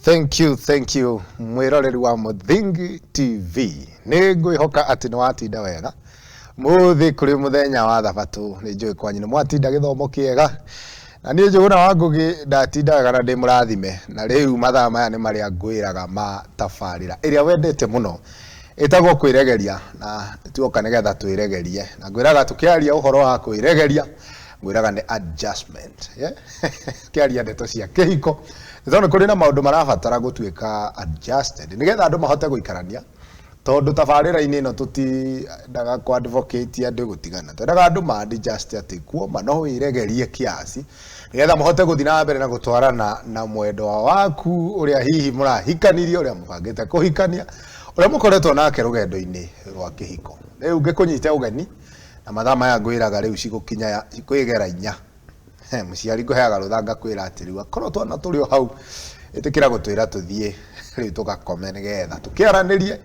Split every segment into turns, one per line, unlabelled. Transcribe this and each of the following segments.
Thank you, thank you mwĩroreri wa Mũthingi TV. Nĩ ngwĩhoka atĩ nĩ watinda wega. Mũthĩ kũrĩ mũthenya wa thabatũ, nĩ njũĩ kwanyu nĩ mwatinda gĩthomo kĩega. Na niĩ Njũgũna wa Ngũgĩ ndatinda wega na ndĩ mũrathime. Na rĩu mathaa maya nĩ marĩa ngwĩraga ma tabarĩra ĩrĩa wendete mũno ĩtagwo kwĩregeria, na tuoka nĩgetha twĩregerie. Na ngwĩraga tũkĩaria ũhoro wa kwĩregeria, ngwĩraga nĩ adjustment. Yeah? Kĩaria ndeto cia kĩhiko nĩ tondũ kũrĩ na maũndũ marabatara gũtuĩka adjusted nĩgetha andũ mahote gũikarania, tondũ tabarĩra-inĩ ĩno tũtiendaga kũ advocate andũ gũtigana, twendaga andũ ma adjust atĩ kuoma no wĩregerie kiasi nĩgetha mũhote gũthiĩ na mbere na gũtwarana na mwendwa waku ũrĩa hihi mũrahikanirie, ũrĩa mũbangĩte kũhikania, ũrĩa mũkoretwo nake rũgendo-inĩ rwa kĩhiko. Rĩu ngĩkũnyite ũgeni na mathaa maya ngwĩraga rĩu cigũkinya kwĩgera 4. He, mũciari ngũheaga rũtha ngakwĩra atĩ rĩu akorwo twana tũrĩ o hau, ĩtĩkĩra gũtwĩra tũthiĩ rĩu tũgakome nĩgetha tũkĩaranĩrie,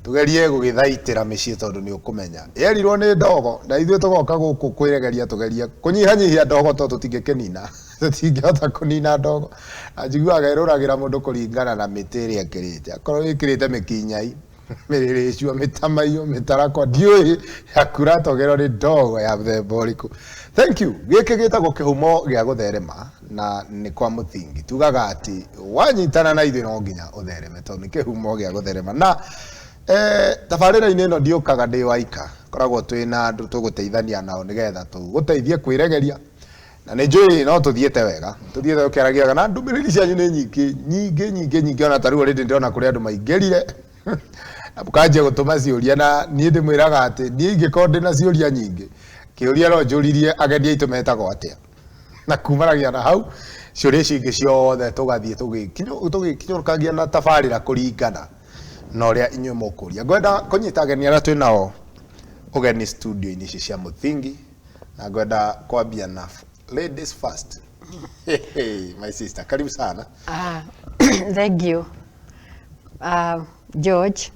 tũgerie gũgĩthaitĩra mĩciĩ tondũ nĩ ũkũmenya yerirwo nĩ ndogo, na ithuĩ tũgoka gũkũ kwĩregeria tũgerie kũnyihanyihia ndogo tondũ tũtingĩkĩnina, tũtingĩhota kũnina ndogo. Na njiguaga ĩrũragĩra mũndũ kũringana na mĩtĩ ĩrĩa ĩkĩrĩte, akorwo wĩkĩrĩte mĩkinyai, mĩrĩrĩcua, mĩtamaiyũ, mĩtarakwa, ndiũĩ yaku ũratogerwo nĩ ndogo ya mũthemba ũrĩkũ. Thank you. Gĩkĩ gĩtagwo kĩhumo gĩa gũtherema na nĩ kwa mũthingi. Tugaga atĩ wanyitana na ithuĩ no nginya ũthereme tondũ nĩ kĩhumo gĩa gũtherema. Na tabarĩra-inĩ ĩno ndiũkaga ndĩ waika, koragwo twĩ na andũ tũgũteithania nao nĩgetha tũgũteithie kwĩregeria. Na nĩ njũĩ no tũthiĩte wega, tũthiĩte tũkĩaragia wega, na ndũmĩrĩri cianyu nĩ nyingĩ nyingĩ nyingĩ nyingĩ, ona ta rĩu already ndĩrona kũrĩ andũ maingĩrire na mũkanjia gũtũma ciũria, na niĩ ndĩmwĩraga atĩ niĩ ingĩkorwo ndĩna ciũria nyingĩ, kĩũria no njũririe ageni aitũ metagwo atĩa, na kumanagia na hau ciũria icio ingĩ ciothe tũgathiĩ tũgĩkinyũkagia na tabarĩra kũringana na ũrĩa inyuĩ mũkũria. Ngwenda kũnyita ageni arĩa twĩ nao ũgeni studio-inĩ ici cia Mũthingi, na ngwenda kwambia na ladies first. Hey, my sister, karibu sana.
Ah, thank you. Ah, George,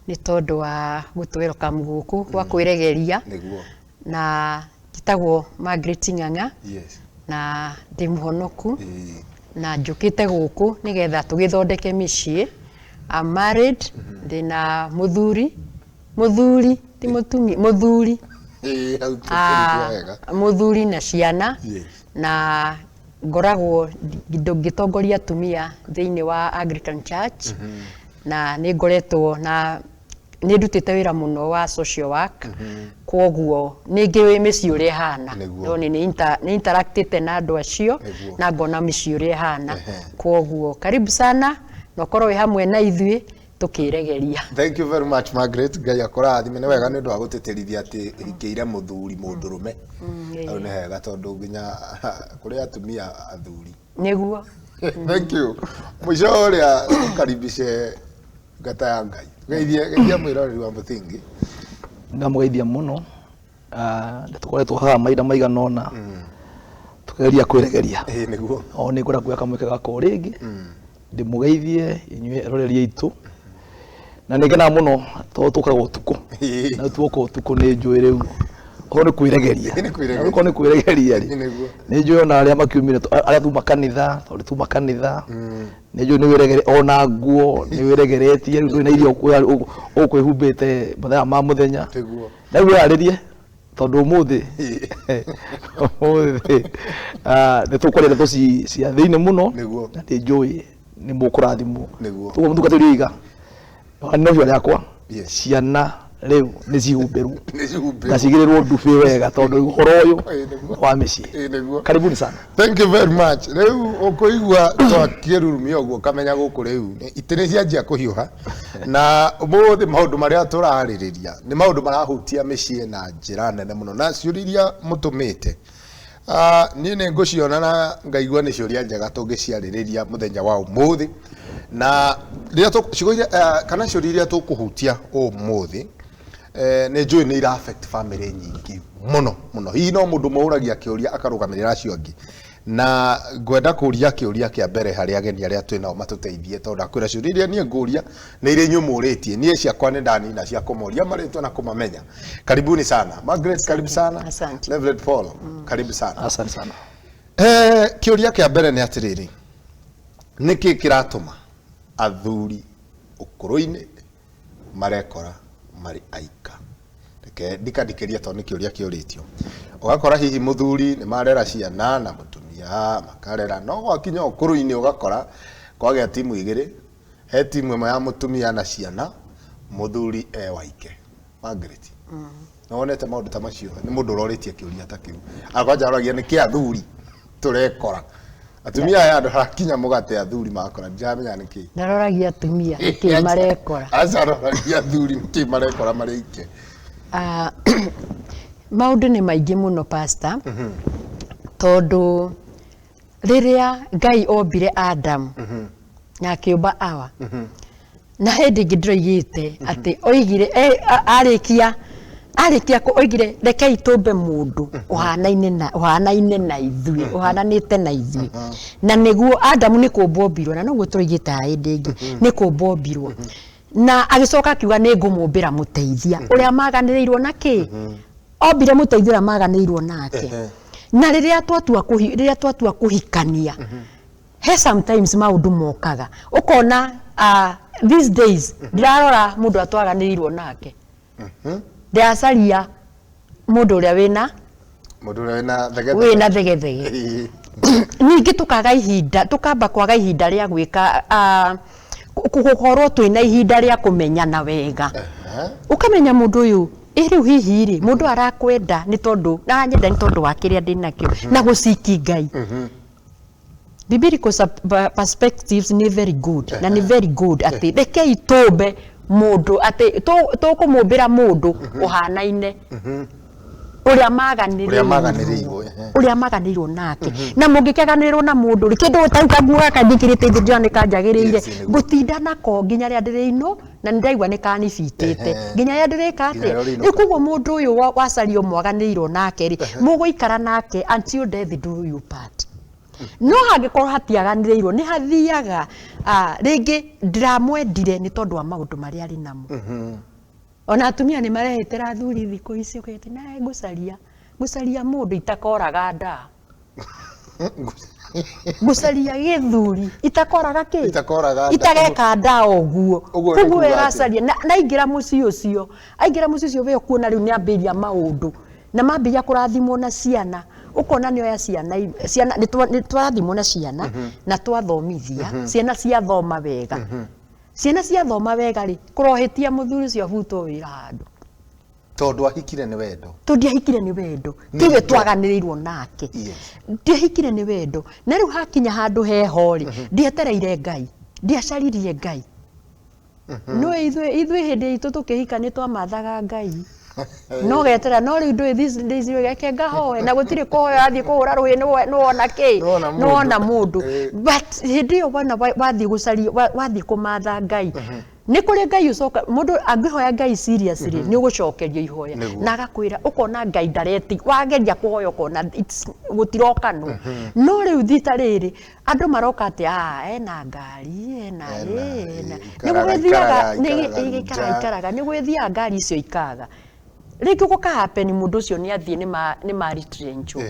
nĩ tondũ wa gũtũ welcome gũkũ gwa kwĩregeria.
Nĩguo.
Na njĩtagwo Margaret Ng'ang'a. Na ndĩ mũhonoku. Na njũkĩte gũkũ nĩgetha tũgĩthondeke mĩciĩ. I'm married, ndĩna mũthuri, mũthuri ti mũtumia, mũthuri.
Ĩĩ, hau tũkĩrigwo wega.
Mũthuri na ciana. Na ngoragwo ngĩtongoria atumia thĩinĩ wa Anglican Church. Na nĩ ngoretwo na nĩ ndutĩte wĩra mũno wa social work, kwoguo nĩ ngĩũĩ mĩciĩ ũrĩa ĩhana. No nĩ interactĩte na andũ acio na ngona mĩciĩ ũrĩa ĩhana. Kwoguo karibu sana na ũkorwo wĩ hamwe na ithuĩ tũkĩregeria.
Thank you very much, Margaret. Ngai akũrathime. Nĩ wega nĩ ũndũ wa gũtĩtĩrithia atĩ hikĩire mũthuri mũndũrũme. Hau nĩ hega tondũ nginya kũrĩ atumia athuri.
Nĩguo.
Thank you. Mũico ũrĩa ũkaribice ngata ya Ngai. Geithie geithia mwĩroreri wa Mũthingi.
Ndamũgeithia mũno. Nĩ tũkoretwo haha mahinda maigana ũna tũkĩgeria kwĩregeria.
Ĩĩ nĩguo.
O nĩ ngwenda kuoya kamweke gaka o rĩngĩ ndĩmũgeithie inyuĩ eroreri aitũ, na nĩ ngenaga mũno tondũ tũkaga ũtukũ, na tuoka ũtukũ nĩ njũĩ rĩu okorwo nĩ kwĩregeria.
Nĩ kwĩregeria.
Okorwo nĩ kwĩregeria rĩ,
Ĩĩ nĩguo.
nĩ njũĩ ona arĩa makiumire, arĩa tuma kanitha, tondũ tuma kanitha nĩ njũĩ nĩ wĩregere, ona nguo nĩ wĩregeretie rĩu, ndũrĩ na irio ũkwĩhumbĩte mathaa ma mũthenya.
Nĩguo.
Na rĩu wĩharĩrie tondũ ũmũthĩ ũmũthĩ nĩ tũkwaria ndeto cia thĩinĩ mũno.
Nĩguo.
Na nĩ njũĩ nĩ mũkũrathimwo.
Nĩguo.
Tũguo mũtungatĩri oiga no hiũ rĩakwa. Ciana rĩu nĩ cihumbĩrwo.
Nĩ cihumbĩrwo.
Na cigĩrĩrwo ndubi wega tondũ ũhoro ũyũ
Ĩĩ nĩguo.
wa mĩciĩ.
Ĩĩ nĩguo.
Karibuni sana.
Thank you very much. Rĩu ũkũigua twakĩrurumia ũguo ũkamenya gũkũ rĩu itĩ nĩ cianjia kũhiũha, na ũmũthĩ maũndũ marĩa tũrarĩrĩria nĩ maũndũ marahutia mĩciĩ na njĩra nene mũno, na ciũria iria mũtũmĩte, niĩ nĩ ngũciona na ngaigua nĩ ciũria njega tũngĩciarĩrĩria mũthenya wa ũmũthĩ. Na rĩrĩa ciugo iria, kana ciũria iria tũkũhutia ũmũthĩ, nĩ njũĩ nĩ ira affect family nyingĩ mũno mũno. Hihi no mũndũ ũmwe ũragia kĩũria akarũgamĩrĩra acio angĩ, na ngwenda kũria kĩũria kĩa mbere harĩ ageni arĩa twĩ nao matũteithie, tondũ ndakwĩra ciũria iria niĩ ngũria nĩ iria inyuĩ mũrĩtie. Niĩ ciakwa nĩ ndanina cia kũmoria marĩtwa na kũmamenya. Karibuni sana Margaret, karibu sana.
Asante.
Reverend Paul, karibu sana.
Asante sana.
Kĩũria kĩa mbere nĩ atĩrĩrĩ, nĩkĩ kĩratũma Athuri ũkũrũ-inĩ marekora marĩ aika. Reke ndikandikĩria tondũ nĩ kĩũria kĩũrĩtio. Ũgakora hihi mũthuri nĩ marera ciana na mũtumia makarera, no gwakinya ũkũrũ-inĩ ũgakora kwagĩa timu igĩrĩ, he timu ĩmwe ya mũtumia na ciana, mũthuri e waike. Margaret, nĩ wonete maũndũ ta macio? Nĩ mũndũ ũrorĩtie kĩũria ta kĩu. Kwanja aroragia nĩ kĩ athuri tũrekora atumia aya andũ harakinya mũgate athuri makora, ndiramenya nĩ kĩ.
Ndaroragia atumia nĩkĩ marekora.
Aca, aroragia athuri nĩkĩ marekora marĩ ike.
Ah, maũndũ nĩ maingĩ mũno, pastor, tondũ rĩrĩa Ngai ombire Adamu na akĩũmba Awa, na hĩndĩ ĩngĩ ndĩroigĩte atĩ oigire arĩkia oigire, "Rekei tũmbe mũndũ ũhanaine na ithuĩ, ũhananĩte na ithuĩ." Na nĩguo Adamu nĩ kũmbwo ombirwo, na noguo tũroigĩte haha hĩndĩ ĩngĩ, nĩ kũmbwo ombirwo, na agĩcoka akiuga, "Nĩ ngũmũmbĩra mũteithia ũrĩa maganĩrĩirwo na kĩ." Ombire mũteithia ũrĩa maganĩrĩirwo nake. Na rĩrĩa twatua kũhikania, he sometimes maũndũ mokaga ũkona, these days ndirarora mũndũ atwaganĩrĩirwo nake, ndĩracaria mũndũ ũrĩa wĩna
Mũndũ ũrĩa wĩna thegethege.
Wĩna thegethege. Ningĩ tũkaga ihinda, tũkamba kwaga ihinda rĩa gwĩka, gũkorwo twĩna ihinda rĩa kũmenyana wega. Ũkamenya mũndũ ũyũ, ĩ rĩu hihi rĩ, mũndũ arakwenda nĩ tondũ aranyenda nĩ tondũ wa kĩrĩa ndĩ nakĩo na gũciki Ngai. Biblical perspectives nĩ very good, na nĩ very good atĩ rekei tũmbe mũndũ, atĩ tũkũmũmbĩra mũndũ ũhanaine ũrĩa
Ũrĩa maganĩrĩirwo, ehe.
Ũrĩa maganĩrĩirwo nake. Na mũngĩkĩaganĩrĩrwo na mũndũ rĩ, kĩndũ ta rĩu kaguo gaka njĩkĩrĩte ithe ndĩrona nĩ kanjagĩrĩire,
Yes, nĩguo.
ngũtinda nako nginya rĩrĩa ndĩrĩinũ, na nĩ ndaigua nĩ kanibitĩte nginya rĩrĩa ndĩrĩka
Nginya
atĩa.
rĩrĩa ũrĩinũka.
Rĩu koguo mũndũ ũyũ wacario mwaganĩirwo nake rĩ, mũgũikara nake until death do you part. No hangĩkorwo hatiaganĩrĩirwo, nĩ hathiaga, rĩngĩ ndiramwendire nĩ tondũ wa maũndũ marĩa arĩ namo. Ona atumia nĩ marehĩtĩra athuri thikũ ici, ũkĩte nawe, "Ngũcaria mũndũ itakoraga nda, ngũcaria gĩthuri itakoraga kĩ."
Itakoraga nda.
Itareka nda ũguo.
Ũguo nĩ
Koguo
kuuga atĩa?
ĩgacaria na aingĩra mũciĩ ũcio, aingĩra mũciĩ ũcio, we ũkuona rĩu nĩ ambĩrĩria maũndũ, na mambĩrĩria kũrathimwo na ciana, ũkona nĩ oya ciana, ciana nĩ twarathimwo na ciana na twathomithia ciana, ciathoma wega. Ciana ciathoma wega rĩ, kũrohĩtia mũthuri ũcio abutwo wĩra handũ.
Tondũ ahikire nĩ wendo.
Tondũ ndiahikire nĩ wendo.
Nĩ
Tiwe
wendo.
twaganĩrĩirwo nake. Ndiahikire nĩ wendo, na rĩu hakinya handũ heho rĩ, ndietereire Ngai, ndiacaririe Ngai. No ithuĩ hĩndĩ itũ tũkĩhika nĩ twamathaga Ngai, no getera. No rĩu ndũĩ, these days reke ngahoe, na gũtirĩ kũhoya, wathiĩ kũhũra rũhĩ nĩwona kĩ.
Nĩwona mũndũ.
Nĩwona mũndũ. But hĩndĩ ĩyo wona wathiĩ gũcaria, wathiĩ kũmatha Ngai, nĩ kũrĩ Ngai ũcoka. Mũndũ angĩhoya Ngai seriously, nĩ ũgũcokerio ihoya. Na agakwĩra, ũkona Ngai ndareti wageria kũhoya, ũkona gũtirokanwo. No rĩu thita rĩrĩ andũ maroka atĩ, ah, ena ngari, ena
Ena,
ena nĩ
ikaraga,
gũgĩthiaga nĩ
ikaraga
ikaraga
nja.
Ikaraga, nĩ gũgĩthiaga ngari icio ikaga. Rĩngĩ gũka happen mũndũ ũcio nĩ athiĩ, nĩ ma retrenchwo.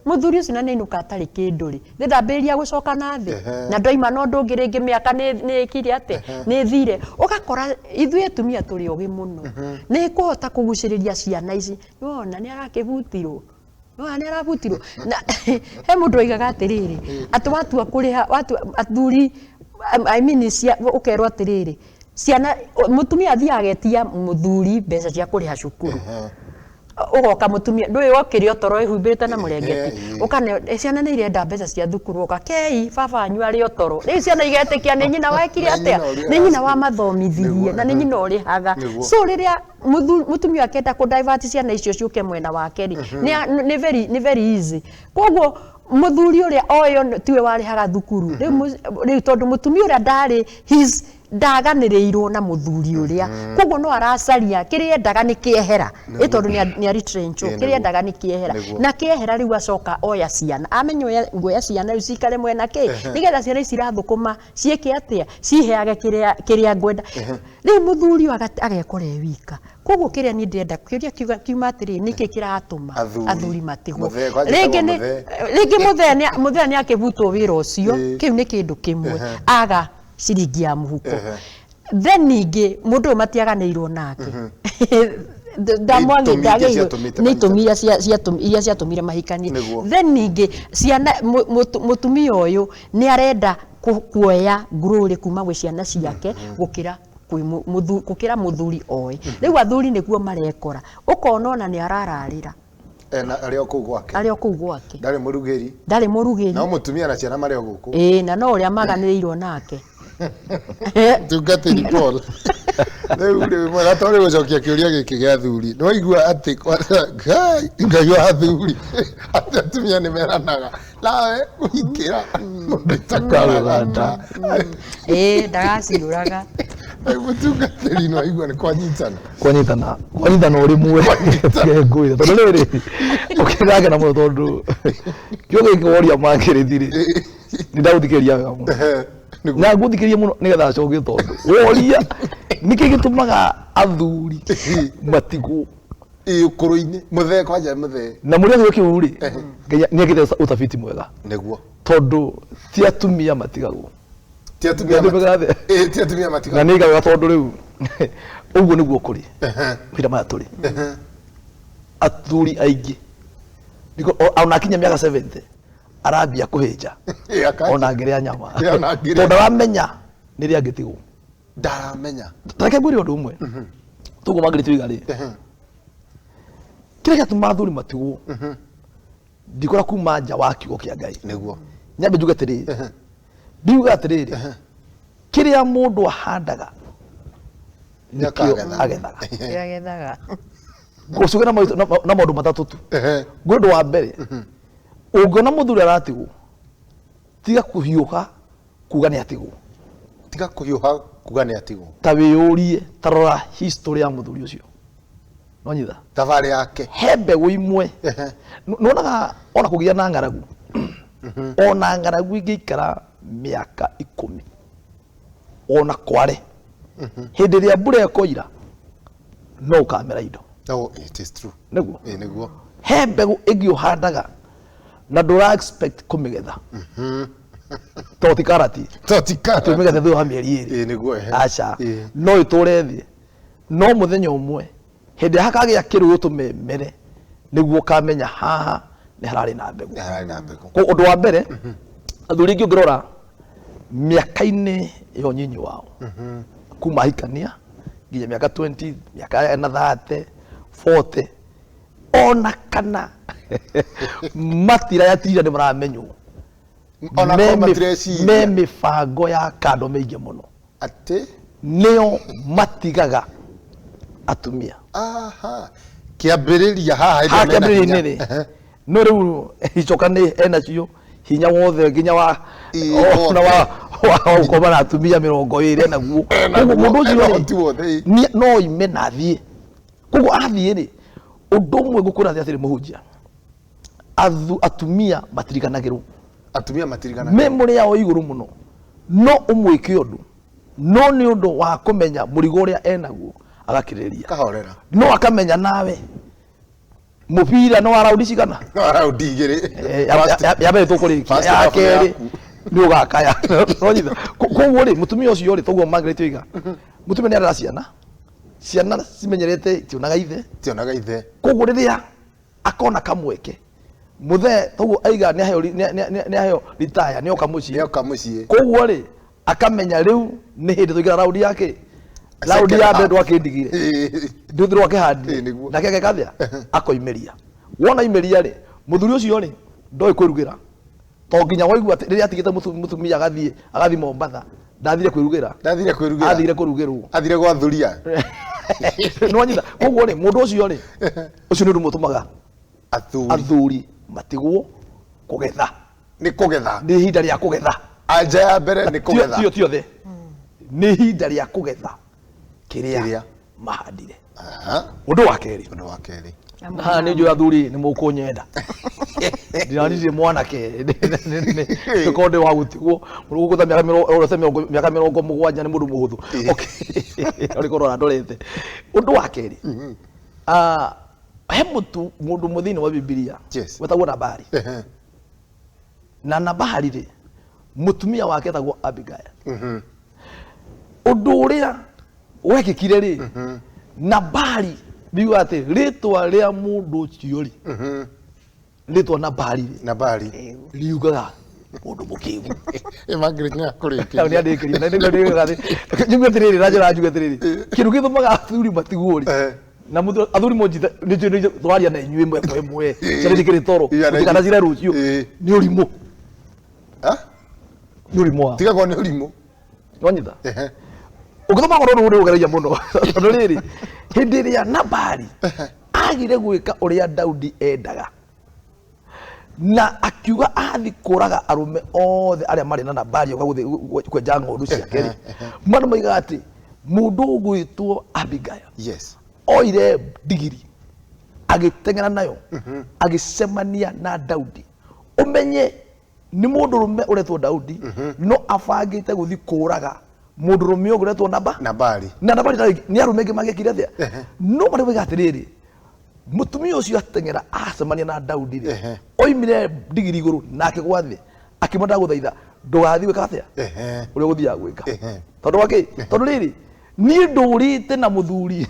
Mũthuri ũcio na nĩ ainũka atarĩ kĩndũ rĩ, nĩ ndambĩrĩria gũcoka na thĩ. Na ndoima na ũndũ ũngĩ rĩngĩ, mĩaka nĩ ĩkire atĩ nĩ ĩthire. Ũgakora ithuĩ atumia tũrĩ ogĩ mũno, nĩ kũhota kũgucĩrĩria ciana ici. Nĩwona nĩ arakĩbutirwo, nĩwona nĩ arabutirwo. Na he mũndũ oigaga atĩrĩrĩ, atĩ watua kũrĩha, watua athuri, I mean, ũkerwo atĩrĩrĩ, ciana, mũtumia athiaga agetia mũthuri mbeca cia kũrĩha cukuru. Ũgoka mũtumia ndũĩ wokĩrĩ o toro ĩhumbĩte na mũrengeti. Ũkane ciana nĩ irenda mbeca cia thukuru, ũka kei baba wanyu arĩ o toro. Rĩu ciana igetĩkia nĩ nyina wekire
Nĩ
atĩa,
nyina ũrĩa
nĩ nyina wamathomithirie, na nĩ nyina ũrĩhaga. So rĩrĩa mũtumia akenda kũ divert ciana icio ciũke mwena wake rĩ, nĩ very easy. Koguo mũthuri ũrĩa oyo tiwe warĩhaga thukuru rĩu, rĩu tondũ mũtumia ũrĩa ndarĩ his ndaganĩrĩirwo na mũthuri ũrĩa, koguo no aracaria kĩrĩa endaga nĩ kĩehera, ĩ tondũ nĩ aretrenchwo. Kĩrĩa endaga nĩ kĩehera. Na kĩehera rĩu acoka oya ciana, amenya oya nguoya ciana rĩu cikare mwena kĩ, nĩgetha ciana ici irathũkũma ciĩke atĩa, ciheage kĩrĩa ngwenda. Rĩu mũthuri ũyũ agekora e wika. Koguo kĩrĩa niĩ ndĩrenda kĩũria kiuma atĩrĩ, nĩkĩ kĩratũma
Athuri.
athuri matigwo?
Mũthee, kwanja
Rĩngĩ
ĩtagwo
nĩ
mũthee.
Rĩngĩ mũthee nĩ akĩbutwo wĩra ũcio. Kĩu nĩ kĩndũ kĩmwe. Aga Ciringi ya mũhuko. Then ningĩ mũndũ ũyũ matiaganĩirwo nake.
Nĩ itũmi iria ciatũmĩte.
Nĩ itũmi iria ciatũmire mahikanie. Then ningĩ ciana, mũtumia ũyũ nĩ arenda kuoya glory kuma gwĩ ciana ciake gũkĩra kwĩ gũkĩra mũthuri oĩ. Rĩu athuri nĩguo marekora, ũkona ona nĩ arararĩra.
Ena arĩ o kũu gwake.
Arĩ o kũu gwake.
Ndarĩ mũrugĩri.
Ndarĩ mũrugĩri.
No mũtumia na ciana marĩ o gũkũ.
Ĩĩ, na no ũrĩa maganĩrĩirwo nake.
Tungatĩri Paul, rĩu rĩ mwega to rĩ gũcokia kĩũria gĩkĩ gĩa athuri, nĩ waigua atĩ Ngai, Ngai wa athuri, atĩ atumia nĩ meranaga nawe kũhikĩra mũndũ itakoraga nda.
Ĩĩ, ndagaciũraga.
Rĩu mũtungatĩri, nĩ waigua nĩ kwanyitana.
Kwanyitana, kwanyitana ũrĩ mwe ngwĩre, tondũ rĩrĩ ũkĩragena mũno, tondũ kĩo gĩkĩ woria mangĩrĩthi rĩ, nĩ ndagũthikĩrĩria wega mũno. Na ngũthikĩrĩria mũno nĩgetha acoke, tondũ woria nĩkĩ gĩtũmaga athuri matigwo.
Ĩ, ũkũrũ-inĩ, mũthee, kwanja mũthee.
Na mũrĩa gĩo kĩu rĩ, Ngai nĩ ekĩte ũtabiti mwega. Tondũ ti atumia matigagwo.
Ti atumia.
Nĩ thĩ.
Ĩ, ti atumia
na
matigagwo.
Nĩ wega, tondũ rĩu ũguo nĩguo kũrĩ mahinda maya tũrĩ. Athuri aingĩ ona akinya mĩaka 70 arambia kũhĩnja.
Ĩ,
ona angĩrĩa nyama.
Ĩ, ona angĩrĩa.
Tondũ aramenya nĩ rĩ angĩtigwo.
Ndaramenya.
Tareke ngwĩre ũndũ ũmwe tũguo mangĩrĩ tuiga rĩ, kĩrĩa gĩatũma athuri matigwo ndikora kuma nja wa kiugo kĩa Ngai. Nyambe njuge atĩrĩrĩ, ndiuga atĩrĩrĩ, kĩrĩa mũndũ ahandaga nĩkĩo
Nĩakagetha.
agethaga.
Agethaga.
Ngũcuge na maũndũ matatũ tu. Ngwĩ ũndũ wa mbere, ũngĩona mũthuri aratigwo, tiga kũhiũha kuga nĩ atigwo.
Tiga kũhiũha kuga nĩ atigwo.
Ta wĩyũrie, ta rora history ya mũthuri ũcio, nonyitha?
Thabarĩ yake.
He mbegũ imwe nĩwonaga ona kũgĩa na ng'aragu, ona ng'aragu ĩngĩikara mĩaka 10 ona kware, hĩndĩ ĩrĩa mbura ĩkoira no ũkamera indo.
No, it is true.
Nĩguo.
Ĩ, nĩguo.
He mbegũ ĩngĩ ũhandaga na ndũra expect kũmĩgetha, to ti karati.
To ti karati.
Atĩ ũmĩgethe thutha wa mĩeri 2.
Ĩ, nĩguo, ehe.
Aca.
Ĩ.
No ĩtũre thĩ, no mũthenya ũmwe hĩndĩ ĩrĩa hakagĩa kĩrũĩ ũtũme ĩmere, nĩguo ũkamenya haha nĩ hararĩ na mbegũ.
Nĩ hararĩ na mbegũ.
Koguo ũndũ wa mbere, athuri aingĩ ũngĩrora mĩaka-inĩ ya ũnyinyi wao kuma ahikania nginya mĩaka 20, mĩaka na 30, 40, ona kana matirayatirira nĩ maramenywo.
Ona
Me
korwo matireciria.
Me mĩbango ya kando mĩingĩ mũno.
Atĩ
nĩo matigaga atumia.
Aha, kĩambĩrĩria haha hĩndĩ
haha
ĩrĩa mena
kĩambĩrĩria-inĩ
hinya.
rĩ, no rĩu icoka nĩ enacio hinya wothe nginya wa
Ĩ,
ona wa gũkoma na atumia 20 enaguo.
Enaguo,
Koguo mũndũ ũcio
ena
rĩ,
ũhoti wothe, ĩ.
No ime na athiĩ. Koguo athiĩ rĩ, ũndũ ũmwe ngũkwĩra atĩ atĩrĩ mũhunjia, atumia matiriganagĩrwo.
Atumia matiriganagĩrwo.
Memory yao igũrũ mũno, no ũmwĩke ũndũ, no nĩ ũndũ wa kũmenya mũrigo ũrĩa enaguo agakirĩrĩria.
Kahorera.
No akamenya nawe mũbira nĩ wa raundi cigana.
No raundi 2.
Ya mbere tũkũrĩkia,
First
ya
half nĩ
kerĩ
yaku.
Nĩ ũgakaya. Nonyita? Koguo rĩ, mũtumia ũcio rĩ, toguo Margaret oiga, mũtumia nĩ arera ciana, ciana cimenyerete tionaga ithe.
Tionaga ithe.
Koguo rĩrĩa akona kamweke, mũthee toguo aiga nĩ aheo nĩ aheo ritaya, nĩ oka mũciĩ.
Nĩoka mũciĩ.
Koguo rĩ, akamenya rĩu nĩ hĩndĩ tũingĩra raundi yake, raundi ya mbere ndwakĩndigire, nduthi rwakĩhandire.
Ĩ, nĩguo.
Nake ageka atĩa? Akoimĩria. Wona imĩria rĩ, mũthuri ũcio rĩ, ndoĩ kwĩrugĩra, to nginya waigua atĩ rĩrĩa atigĩte mũtumia agathiĩ Mombatha, ndathire kwĩrugĩra.
Ndathire kwĩrugĩra.
Athire kũrugĩrwo.
Athire gwathuria.
Nĩwanyita? Koguo rĩ, mũndũ ũcio rĩ, ũcio nĩ ũndũ ũmwe ũtũmaga
athuri
athuri matigwo kũgetha.
Nĩ kũgetha.
Nĩ ihinda rĩa kũgetha.
Anja ya mbere nĩ kũgetha.
Tio tiothe nĩ ihinda rĩa kũgetha kĩrĩa
Kĩrĩa.
mahandire.
Aha.
Ũndũ wa kerĩ.
Ũndũ wa kerĩ.
Haha nĩ njũĩ athuri nĩ mũkũnyenda, ndinanirie mwanake korwo ndĩ wa gũtigwo gũkũ ta mĩaka 70 nĩ mũndũ mũhũthũ. Okay, ũrĩ ũrandorete. Ũndũ wa kerĩ, he mũtu mũndũ ũmwe thĩinĩ wa Bibilia wetagwo Nabali. Na Nabali rĩ, mũtumia wake etagwo Abigail. Ũndũ ũrĩa wekĩkire rĩ, Nabali riuga atĩ rĩtwa rĩa mũndũ ũcio rĩ, rĩtwa Nabali rĩ,
Nabali
riugaga mũndũ mũkĩgu.
Margaret nĩ
Hau
akũrĩkĩria.
nĩ andĩkĩria na nĩguo nĩugaga atĩ njuge atĩrĩrĩ na njĩra njuge atĩrĩrĩ, kĩndũ gĩtũmaga athuri matigwo rĩ, na athuri monjita nĩ tũraria na inyuĩ ĩmwe kwa ĩmwe, ciana ikĩrĩ toro,
Iya, na
mũtikanacire rũciũ, nĩ ũrimũ.
Ah?
Nĩ ũrimũ wao.
Tiga kwa nĩ ũrimũ.
Wanyita? Ũngĩthoma ũhoro ũyũ nĩ ũgeragia mũno, tondũ rĩrĩ, hĩndĩ ĩrĩa Nabali agire gwĩka ũrĩa Daudi endaga, na akiuga athi kũraga arũme othe arĩa marĩ na Nabali oka gũthiĩ kwenja ng'ondu ciake rĩ, mandũ moigaga atĩ mũndũ ũgwĩtwo Abigail oire ndigiri agĩteng'era nayo, agĩcemania na Daudi. Ũmenye nĩ mũndũrũme ũretwo Daudi, no abangĩte gũthiĩ kũraga mũndũrũme ũngĩ ũretwo Naba
Nabali.
Na Nabali nĩ arũme angĩ mangĩekire atĩa? No marĩa moigaga atĩrĩrĩ, mũtumia ũcio ateng'era acemania na Daudi rĩ, oimire ndigiri igũrũ na akĩgwa thĩ, akĩmwĩra ndagũthaitha ndũgathiĩ gwĩka atĩa ũrĩa ũgũthiaga gwĩka. Tondũ wa kĩ? Tondũ rĩrĩ, niĩ ndũrĩte na mũthuri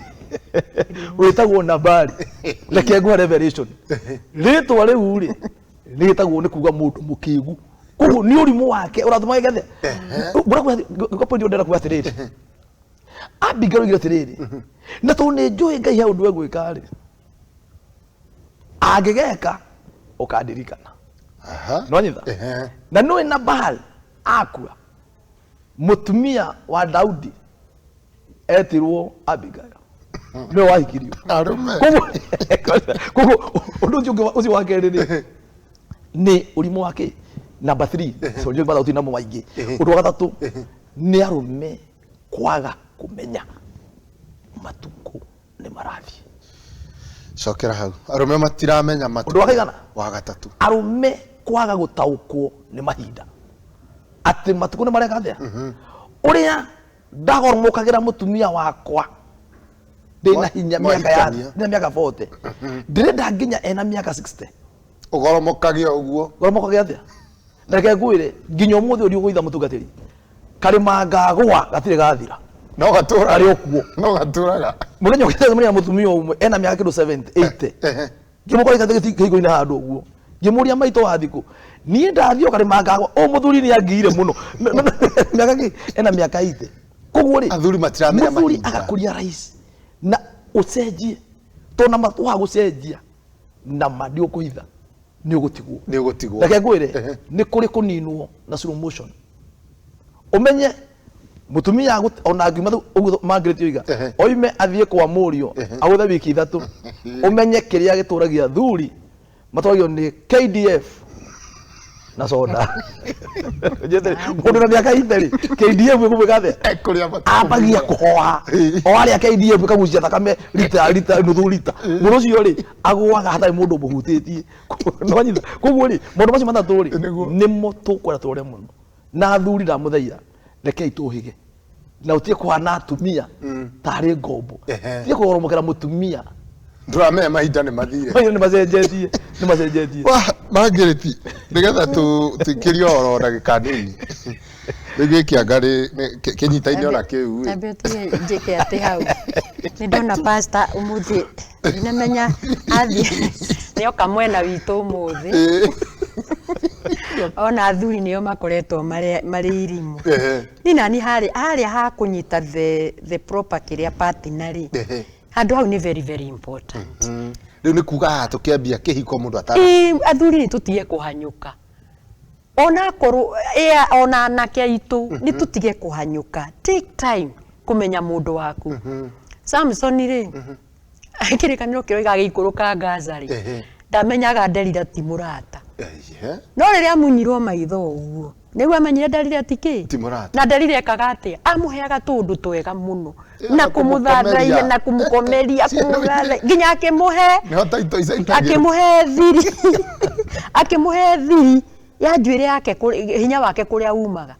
wĩtagwo Nabali, reke nguhe revelation. Rĩtwa rĩu rĩ, rĩtagwo nĩ kuga mũndũ mũkĩgu, koguo nĩ ũrimũ wake ũratũma gĩke atĩa? Ngũra point ndĩrenda kuga atĩrĩrĩ, Abigail oigire atĩrĩrĩ, na tondũ nĩ njũĩ Ngai he ũndũ egwĩka rĩ, angĩgeka ũkandirikana. Nĩwanyita? Na nĩũĩ Nabal akua, mũtumia wa Daudi etirwo Abigail, nĩwe wahikirio.
Arũme.
Koguo ũndũ ũcio ũngĩ ũcio wa kerĩ rĩ, nĩ ũrimũ wa kĩ? Number 3, so njũĩ mathaũ namo maingĩ. Ũndũ wa gatatũ nĩ arũme kwaga kũmenya matukũ nĩ marathiĩ.
Cokera hau. Arũme matiramenya matukũ.
Ũndũ wa kaigana?
Wa gatatũ.
Arũme kwaga gũtaũkwo nĩ mahinda, atĩ matukũ nĩ mareka atĩa? Ũrĩa ndagoromokagĩra mũtumia wakwa ndĩna hinya mĩaka ya
Mwahikania.
ndĩna mĩaka 40, ndĩrenda nginya ena mĩaka 60.
Ũgoromokagia ũguo.
Goromokagĩa atĩa? Na reke ngwĩre, nginya ũmũthĩ ũrĩa ũgũitha mũtungatĩri, karĩma ngagũa gatirĩ gathira.
No gatũraga.
Karĩ o kuo.
No gatũraga.
Mũthenya ũngĩ ndacemania na mũtumia ũmwe ena mĩaka kĩndũ 70, 80. Ngĩmũkora aikarĩte kĩhingo-inĩ handũ ũguo, ngĩmũria maitũ wa thikũ, niĩ ndathiĩ o karĩma ngagũa, ũyũ mũthuri nĩ angiire mũno. Mĩaka kĩ? Ena mĩaka 80. Koguo rĩ,
Athuri matiramenya
mũthuri
mahinda.
agakũria rahisi na ũcenjie, tondũ na waga gũcenjia na ma ndiũkũhitha nĩ ũgũtigwo.
Nĩ ũgũtigwo.
Reke ngwĩre, nĩ kũrĩ kũninwo na slow motion. Ũmenye mũtumia ona angiuma ũguo Margaret oiga, oime athiĩ kwa mũriũ, agũthe wiki ithatũ, ũmenye kĩrĩa gĩtũragia athuri matũragio nĩ KDF na soda. Njĩtĩre, mũndũ na mĩaka ite rĩ, KDF ĩkũmwĩka atĩa?
Ekũrĩa matukũ.
Ambagia kũhoha. O arĩa KDF ĩkagucia thakame rita, rita, nuthu rita. Mũndũ ũcio rĩ, agũaga hatarĩ mũndũ ũmũhutĩtie. Nĩwanyita? Koguo rĩ, maũndũ macio matatũ rĩ, nĩmo tũkwenda tũrore mũno. Na athuri ndamũthaitha, rekei tũhĩge. Na ũtige kũhana atumia tarĩ ngombo. Tige kũgoromokera mũtumia.
Ndũramenya mahinda nĩ mathire.
Mahinda nĩ macenjetie, nĩ macenjetie.
Wah, Margaret, nĩgetha tũikĩrie ũhoro ndagĩka nini. Rĩu gĩkĩ anga kĩnyitaine ona kĩu ĩ.
Tambe ũtige njĩke atĩ hau. Nĩ ndona pastor ũmũthĩ, ndinamenya athiĩ, nĩoka mwena witũ ũmũthĩ. Ona athuri nĩo makoretwo marĩ irimũ. Niĩ nani harĩa ha kũnyita the proper kĩrĩa partner rĩ, handũ hau nĩ very, very important.
Rĩu nĩ kuga haha tũkĩambia kĩhiko mũndũ atara.
Athuri nĩ tũtige kũhanyũka. Ona akorwo, ona anake aitũ, nĩ tũtige kũhanyũka. Take time kũmenya mũndũ waku. Samson rĩ, kĩrĩkanĩro kĩroiga agĩikũrũka Gaza rĩ, ndamenyaga Delila ti mũrata. No rĩrĩa amunyirwo maitho ũguo, nĩguo amenyire Delila ti kĩ?
Ti mũrata.
Na Delila ekaga atĩa? Amũheaga tũũndũ twega mũno. Na
Na
kũmũthathaia,
kũmũkomeria.
na kũmũkomeria, kũmũthathaia. Nginya akĩmũhe.
Nĩho taito ica itagĩrwo.
Akĩmũhe thiri. Akĩmũhe thiri ya njuĩrĩ yake, hinya wake kũrĩa umaga.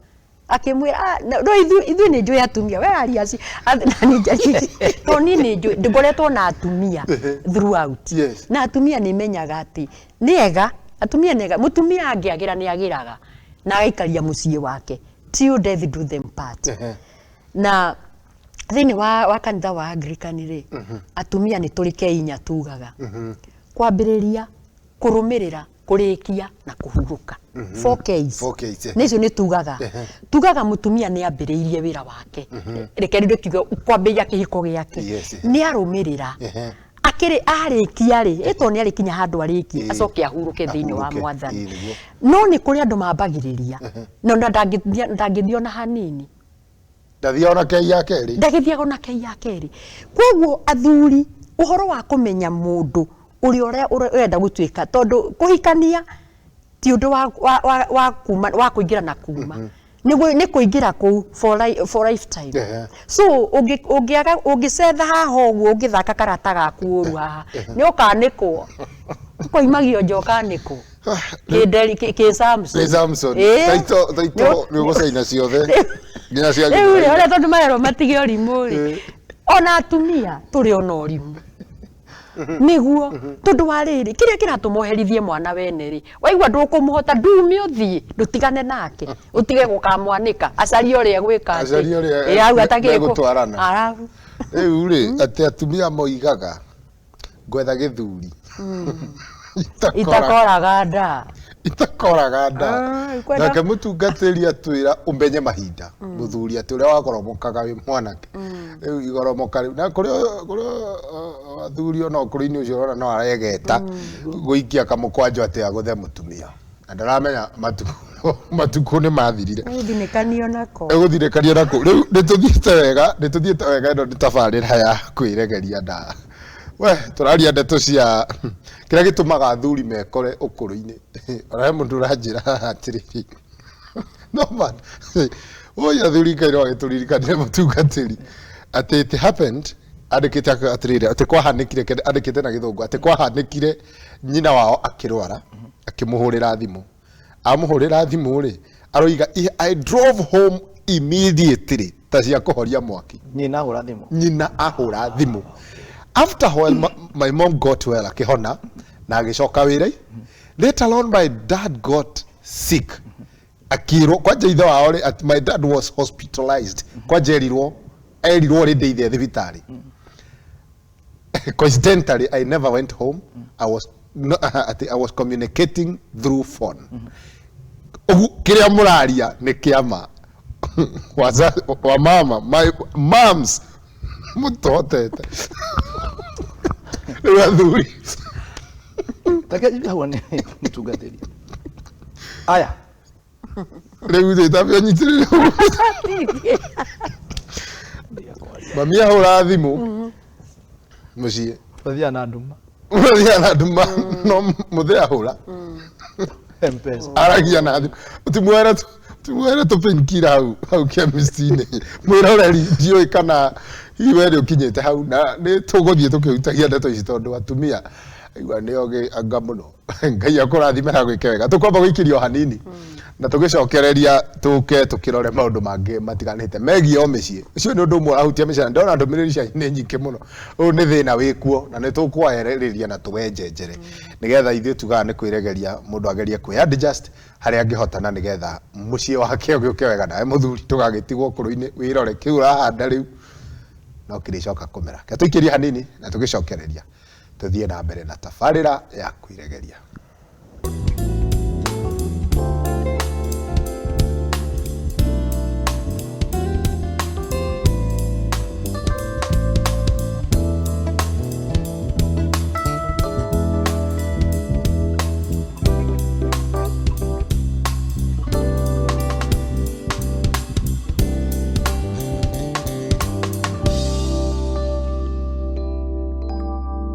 Akĩmwĩra, no ithuĩ nĩ njũĩ atumia, we aria aci, na nĩ njũĩ, tondũ niĩ nĩ njũĩ, ngoretwo na atumia throughout. Na atumia nĩ menyaga atĩ nĩ ega, atumia nĩ ega, mũtumia angĩagĩra nĩ agĩraga na agaikaria mũciĩ wake. Till death do them part. Na thĩinĩ wa kanitha wa Anglican rĩ, atumia nĩ tũrĩ ke inya tugaga, kwambĩrĩria, kũrũmĩrĩra, kũrĩkia na kũhurũka. Four Ks.
Four Ks, eh.
Nĩcio nĩ tugaga. Tugaga mũtumia nĩ ambĩrĩirie wĩra wake, reke rĩu tũkiuge kwambĩrĩria kĩhiko gĩake, nĩ arũmĩrĩra, akĩrĩ arĩkia rĩ, ĩtondũ nĩ arĩkinya handũ arĩkie, acoke ahurũke thĩinĩ wa
Ahurũke,
Mwathani.
Ĩĩ, nĩguo.
No nĩ kũrĩ andũ mambagĩrĩria no na ndangĩthiĩ ona hanini.
Ndathiaga ona kei ya kerĩ.
Ndagĩthiaga ona kei ya kerĩ. Koguo athuri, ũhoro wa kũmenya mũndũ ũrĩa ũrenda gũtuĩka, tondũ kũhikania ti ũndũ wa kuma, wa kũingĩra na kuma, nĩ kũingĩra kũu for lifetime. So ũngĩaga, ũngĩcetha haha ũguo, ũngĩthaka karata gaku ũru haha, nĩ ũkanĩkwo, ũkoimagio nja ũkanĩkwo kĩ kĩ Samson.
Nĩ Samson.
Ĩĩ.
Taito taito nĩ ũgũcaina ciothe nginya cia
Rĩu rĩ,
gĩthũri.
ũrĩa tondũ marerwo matige ũrimũ rĩ, ona atumia tũrĩ ona ũrimũ nĩguo, tondũ wa rĩrĩ, kĩrĩa kĩratũma ũherithie mwana wene rĩ, waigua ndũkũmũhota, ndume ũthiĩ, ndũtigane nake, ũtige gũkamwanĩka, acarie ũrĩa egwĩka atĩ.
Acarie ũrĩa
Ĩ, hau atakĩrĩ
megũtwarana.
Arabu.
Rĩu rĩ, atĩ atumia moigaga ngwetha gĩthuri
itakoraga nda.
Itakoraga nda.
Ah, ikwenda-
Nake mũtungatĩri atwĩra ũmenye mahinda, mũthuri atĩ ũrĩa wakoromokaga wĩ mwanake, rĩu igoromoka rĩu na kũrĩ athuri ona ũkũrũ-inĩ ũcio ũrona no aregeta gũikia kamũkwanjo atĩ agũthe mũtumia na ndaramenya matukũ nĩ mathirire.
Gũthinĩkanio nako.
Egũthirĩkanio nako. Rĩu nĩ tũthiĩte wega, nĩ tũthiĩte wega. Ĩno nĩ tabarĩra ya kwĩregeria na we tũraria ndeto cia kĩrĩa gĩtũmaga athuri mekore ũkũrũ-inĩ. Ona he mũndũ ũranjĩra haha atĩrĩrĩ, no man oi athuri, Ngai no agĩtũririkanire mũtungatĩri atĩ it happened, andĩkĩte atĩrĩrĩ, atĩ kwahanĩkire, andĩkĩte na Gĩthũngũ atĩ kwahanĩkire nyina wao akĩrwara, akĩmũhũrĩra thimũ. Amũhũrĩra thimũ rĩ, aroiga, "I drove home immediately ta cia kũhoria mwaki."
Nyina ahũra thimũ.
Nyina ahũra thimũ. After while my mom got well, akĩhona na agĩcoka wĩra. Later on my dad got sick, akĩrwo kwanja ithe wao rĩ, atĩ my dad was hospitalized, kwanja erirwo rĩ ithe thibitarĩ. Coincidentally, I never went home. I was no, ati I was communicating through phone. Ũguo kĩrĩa mũraria nĩ kĩama wa mama, my moms mũtũhotete rĩu athuri.
Reke njigue hau nĩ mũtungatĩri aya.
Rĩu rĩ tambia nyitĩrĩre ũguo. Mami ahũra thimũ mũciĩ.
Tũthiaga na nduma.
Mũthiaga na nduma, no mũthee ahũra
Mpesa.
Aragia na thimũ. Timwere tũ painkiller hau hau chemist-inĩ. Mwĩroreri, ndiũĩ kana hihi we nĩ ũkinyĩte hau, na nĩ tũgũthiĩ tũkĩhutagia ndeto ici tondũ atumia igua nĩ ogĩ anga mũno. Ngai akũrathime na gwĩke wega. Tũkwamba gũikĩrio hanini na tũgĩcokereria tũke tũkĩrore maũndũ mangĩ matiganĩte megiĩ o mĩciĩ. Ũcio nĩ ũndũ ũmwe ũrahutia mĩciĩ, na ndĩrona ndũmĩrĩri cianyu nĩ nyingĩ mũno. Ũyũ nĩ thĩna wĩkuo na nĩ tũkwarĩrĩria na tũwenjenjere nĩgetha ithuĩ tugaga nĩ kwĩregeria, mũndũ agerie kwĩ adjust harĩa angĩhotana nĩgetha mũciĩ wake ũgĩũke wega. Nawe mũthuri, ndũgagĩtigwo ũkũrũ-inĩ, wĩrore kĩu ũrahanda rĩu no kĩrĩcoka kũmera. Reke tũikĩrie hanini na tũgĩcokereria tũthiĩ na mbere na tabarĩra ya kwĩregeria.